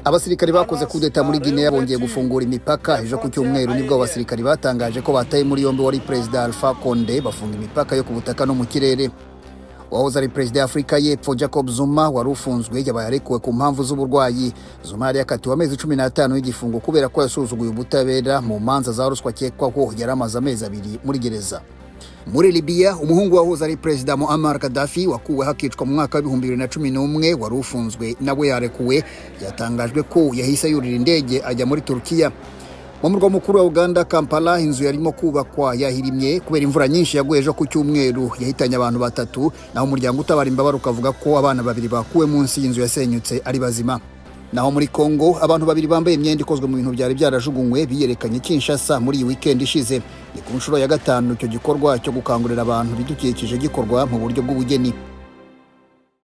Abasirikari bakoze kudeta muri Guinea bongeye gufungura imipaka ejo ku cyumweru, nibwo abo basirikari batangaje ko bataye muri yombi wari Perezida Alpha Conde, bafunga imipaka yo ku butaka no mu kirere. Uwahoze ari Perezida Afurika y'Epfo Jacob Zuma wari ufunzwe yabaye arekuwe ku mpamvu z'uburwayi. Zuma yari yakatiwe amezi 15 y'igifungo kubera ko yasuzuguye ubutabera mu manza za ruswa akekwaho, yari amaze amezi 2 muri gereza. Muri Libya, umuhungu wahoze ari Perezida Muammar Gaddafi wakuwe hakicwa mu mwaka wa 2011 wari ufunzwe nawe yarekuwe, yatangajwe ko yahise yurira indege ajya muri Turkiya. Mu murwa mukuru wa Uganda Kampala, inzu yarimo kubakwa yahirimye kubera imvura nyinshi yaguye ejo ku cyumweru, yahitanye abantu 3, naho umuryango utabara imbabare ukavuga ko abana 2 bakuwe munsi y'inzu yasenyutse ari bazima. Naho muri Kongo, abantu 2 bambaye imyenda ikozwe mu bintu byari byarajugunywe biyerekanye Kinshasa muri iyi weekend ishize. Ni ku nshuro ya 5 icyo gikorwa cyo gukangurira abantu ibidukikije gikorwa mu buryo bw'ubugeni.